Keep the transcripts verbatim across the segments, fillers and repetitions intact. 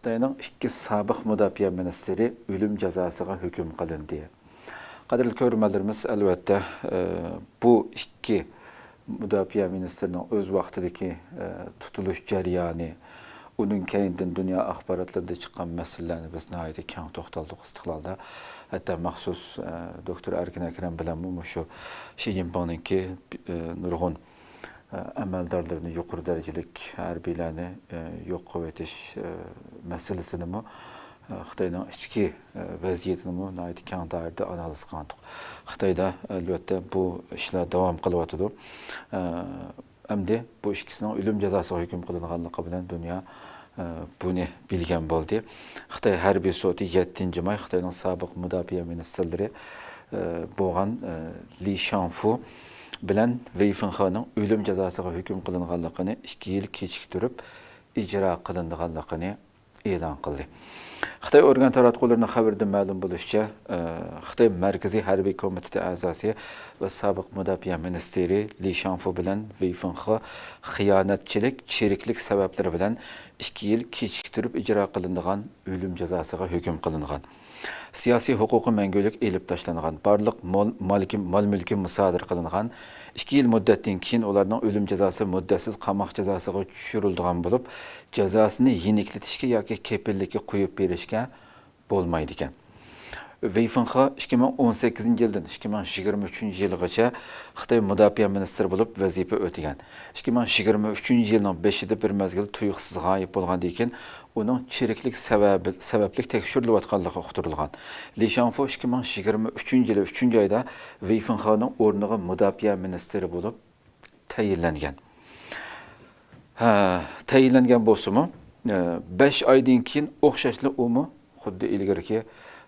خىتاينىڭ ئىككى سابىق مۇداپىئە مىنىستىرى ئۆلۈم جازاسىغا ھۆكۈم قىلىندى. قەدىرلىك كۆرۈرمەنلىرىمىز، ئەلۋەتتە، ئە، بۇ ئىككى مۇداپىئە مىنىستىرىنىڭ ئۆز ۋاقتىدىكى، ئە، تۇتۇلۇش جەريانى، ئۇنىڭ كەينىدىن دۇنيا ئاخباراتلىرىدا چىققان مەسىلىلەرنى بىز ناھايىتى كەڭ توختالدۇق ئىستىقلالدا. ھەتتا مەخسۇس، ئە، دوكتور ئەركىن ئەكرەم بىلەنمۇ مۇشۇ شى جىنپىڭنىڭكى، ئە، نۇرغۇن ئەمەلدارلىرىنى، يۇقىرى دەرىجىلىك ھەربىيلەرنى، ئە، يوق قىلىۋېتىش، ئە، مەسىلىسىنىمۇ، ئە، خىتاينىڭ ئىچكى، ئە، ۋەزىيىتىنىمۇ ناھايىتى كەڭ دائىرىدە ئانالىز قىلغانىدۇق. خىتايدا، ئەلۋەتتە، بۇ ئىشلار داۋام قىلىۋاتىدۇ. ئە، ئەمدى بۇ ئىككىسىنىڭ ئۆلۈم جازاسىغا ھۆكۈم قىلىنغانلىقى بىلەن دۇنيا، ئە، بۇنى بىلگەن بولدى. خىتاي ھەربىي سوتى يەتتىنچى ماي خىتاينىڭ سابىق مۇداپىئە مىنىستىرلىرى، ئە، بولغان، ئە، لى شاڭفۇ بىلەن ۋېي فېنخېنىڭ ئۆلۈم جازاسىغا ھۆكۈم قىلىنغانلىقىنى ئىككى يىل كېچىكتۈرۈپ ئىجرا قىلىنىدىغانلىقىنى ئېلان قىلدى. خىتاي ئورگان تاراتقۇلىرىنىڭ خەۋىرىدە مەلۇم بولۇشىچە، ئە، خىتاي مەركىزىي ھەربىي كومىتېتى ئەزاسى ۋە سابىق مۇداپىئە مىنىستىرى لى شاڭفۇ بىلەن ۋېي فېنخې خىيانەتچىلىك، چىرىكلىك سەۋەبلىرى بىلەن ئىككى يىل كېچىكتۈرۈپ ئىجرا قىلىنىدىغان ئۆلۈم جازاسىغا ھۆكۈم قىلىنغان. سىياسىي ھوقۇقى مەڭگۈلۈك ئېلىپ تاشلانغان، بارلىق مال، مالكى، مال-مۈلكى مۇسادىرە قىلىنغان. ئىككى يىل مۇددەتتىن كېيىن ئۇلارنىڭ ئۆلۈم جازاسى مۇددەتسىز قاماق جازاسىغا چۈشۈرۈلىدىغان بولۇپ، جازاسىنى يېنىكلىتىشكە ياكى كېپىللىككە قويۇپ بېرىشكە بولمايدىكەن. ۋېي فېنخې ئىككى مىڭ ئون سەككىزىنچى يىلدىن ئىككى مىڭ يىگىرمە ئۈچىنچى يىلغىچە خىتاي مۇداپىئە مىنىستىرى بولۇپ ۋەزىپە ئۆتىگەن. ئىككى مىڭ يىگىرمە ئۈچىنچى يىلنىڭ بېشىدا بىر مەزگىل تۇيۇقسىز غايىب بولغاندىن كېيىن، ئۇنىڭ چىرىكلىك سەۋەبى، سەۋەبلىك تەكشۈرۈلۈۋاتقانلىقى ئۇقتۇرۇلغان. لى شاڭفۇ ئىككى مىڭ يىگىرمە ئۈچىنچى يىلى ئۈچىنچى ئايدا ۋېي فېنخېنىڭ ئورنىغا مۇداپىئە مىنىستىرى بولۇپ تەيىنلەنگەن. ھە، تەيىنلەنگەن بولسىمۇ، ئە، بەش ئايدىن كېيىن ئوخشاشلا ئۇمۇ خۇددى ئىلگىرىكى،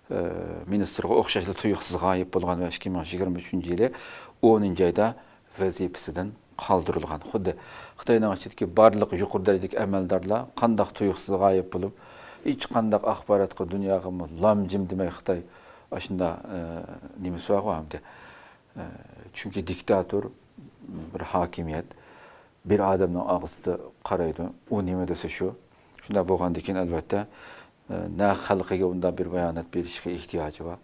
ئە، مىنىستىرغا ئوخشاشلا تۇيۇقسىز غايىب بولغان ۋە ئىككى مىڭ يىگىرمە ئۈچىنچى يىلى ئونىنچى ئايدا ۋەزىپىسىدىن قالدۇرۇلغان. خۇددى خىتاينىڭ ئىچىدىكى بارلىق يۇقىرى دەرىجىلىك ئەمەلدارلار قانداق تۇيۇقسىز غايىب بولۇپ، ھېچقانداق ئاخباراتقا، دۇنياغىمۇ لام-جىم دېمەي خىتاي ئاشۇنداق، ئە، نېمىسى بارغۇ ئەمدى. ئە، چۈنكى دىكتاتور بىر ھاكىمىيەت، بىر ئادەمنىڭ ئاغزىدا قارايدۇ، ئۇ نېمە دېسە شۇ. شۇنداق بولغاندىن كېيىن، ئەلۋەتتە، ئە، نە خەلقىگە ئۇنداق بىر بايانات بېرىشكە ئېھتىياجى بار.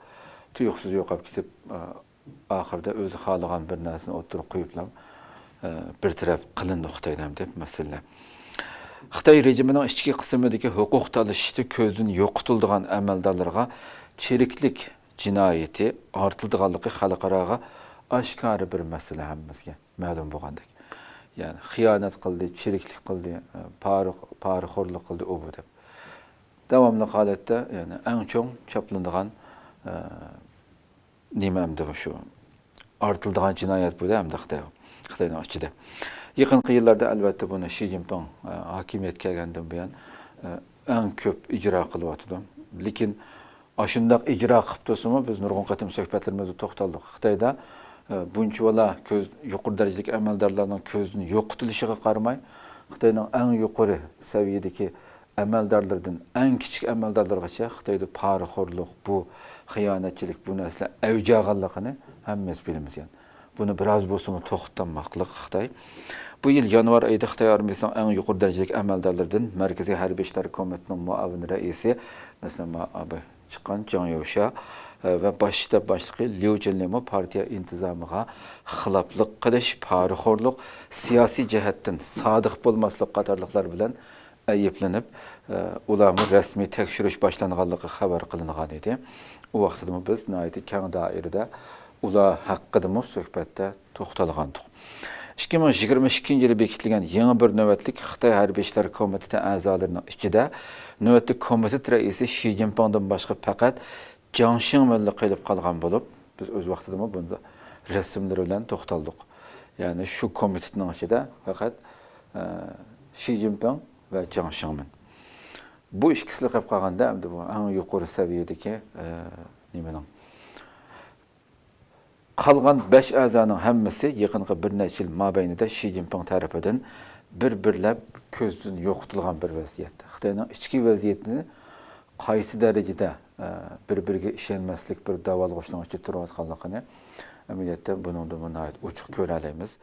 تۇيۇقسىز يوقاپ كېتىپ، ئە، ئاخىرىدا ئۆزى خالىغان بىر نەرسىنى ئوتتۇرىغا قويۇپلا، ئە، بىر تەرەپ قىلىندى خىتايدا ھەم دەپ مەسىلە. خىتاي رېجىمىنىڭ ئىچكى قىسمىدىكى ھوقۇق تالىشىشتا كۆزدىن يوقىتىلىدىغان ئەمەلدارلارغا چىرىكلىك جىنايىتى ئارتىلىدىغانلىقى خەلقئاراغا ئاشكارا بىر مەسىلە، ھەممىمىزگە مەلۇم بولغاندەك. يەنى خىيانەت قىلدى، چىرىكلىك قىلدى، پارە-، پارىخورلۇق قىلدى، ئۇ بۇ دەپ. داۋاملىق ھالەتتە، يەنى ئەڭ چوڭ چاپلىنىدىغان، ئە، نېمە ئەمدى شۇ؟ ئارتىلىدىغان جىنايەت بۇ-دە ئەمدى خىتاي، خىتاينىڭ ئىچىدە. يېقىنقى يىللاردا ئەلۋەتتە بۇنى شى جىنپىڭ، ئە، ھاكىمىيەتكە كەلگەندىن بۇيان، ئە، ئەڭ كۆپ ئىجرا قىلىۋاتىدۇ. لېكىن ئاشۇنداق ئىجرا قىلىپ تۇرسىمۇ، بىز نۇرغۇن قېتىم سۆھبەتلىرىمىزدە توختالدۇق. خىتايدا، ئە، بۇنچىۋالا كۆز، يۇقىرى دەرىجىلىك ئەمەلدارلارنىڭ كۆزدىن يوقىتىلىشىغا قارىماي، خىتاينىڭ ئەڭ يۇقىرى سەۋىيەدىكى ئەمەلدارلىرىدىن ئەڭ كىچىك ئەمەلدارلىرىغىچە خىتايدا پارىخورلۇق، بۇ خىيانەتچىلىك، بۇ نەرسىلەر ئەۋج ئالغانلىقىنى ھەممىمىز بىلىمىز. يەنى بۇنى بىراز بولسىمۇ توختىتالماقلىق خىتاي. بۇ يىل يانۋار ئېيىدا خىتاي ئارمىيىسىنىڭ ئەڭ يۇقىرى دەرىجىلىك ئەمەلدارلىرىدىن مەركىزىي ھەربىي ئىشلار كومىتېتىنىڭ مۇئاۋىن رەئىسى، مەسىلەن، ماۋۇ چىققان جاڭ يوشيا، ئە، ۋە باش شتاب باشلىقى ليۇ جىنلىمۇ پارتىيە ئىنتىزامىغا خىلاپلىق قىلىش، پارىخورلۇق، سىياسىي جەھەتتىن سادىق بولماسلىق قاتارلىقلار بىلەن ئەيىبلىنىپ، ئە، ئۇلارمۇ رەسمىي تەكشۈرۈش باشلانغانلىقى خەۋەر قىلىنغان ئىدى. ئۇ ۋاقتىدىمۇ بىز ناھايىتى كەڭ دائىرىدە ئۇلار ھەققىدىمۇ سۆھبەتتە توختالغانىدۇق. ئىككى مىڭ يىگىرمە ئىككىنچى يىلى بېكىتىلگەن يېڭى بىر نۆۋەتلىك خىتاي ھەربىي ئىشلار كومىتېتى ئەزالىرىنىڭ ئىچىدە نۆۋەتتە كومىتېت رەئىسى شى جىنپىڭدىن باشقا پەقەت جاڭ شىڭمىنلا قېلىپ قالغان بولۇپ، بىز ئۆز ۋاقتىدىمۇ بۇندا رەسىملىرى بىلەن توختالدۇق. يەنى شۇ كومىتېتنىڭ ئىچىدە پەقەت، ئە، شى جىنپىڭ ۋە جاڭ شىڭمىن. بۇ ئىككىسىلا قېلىپ قالغاندا، ئەمدى بۇ ئەڭ يۇقىرى سەۋىيەدىكى، ئە، نېمىنىڭ، قالغان بەش ئەزانىڭ ھەممىسى يېقىنقى بىر نەچچە يىل مابەينىدە شى جىنپىڭ تەرىپىدىن بىر-بىرلەپ كۆزدىن يوقىتىلغان بىر ۋەزىيەتتە. خىتاينىڭ ئىچكى ۋەزىيىتىنى قايسى دەرىجىدە، ئە، بىر-بىرىگە ئىشەنمەسلىك بىر داۋالغۇشنىڭ ئىچىدە تۇرۇۋاتقانلىقىنى ئەمەلىيەتتە بۇنىڭدىنمۇ ناھايىتى ئوچۇق كۆرەلەيمىز.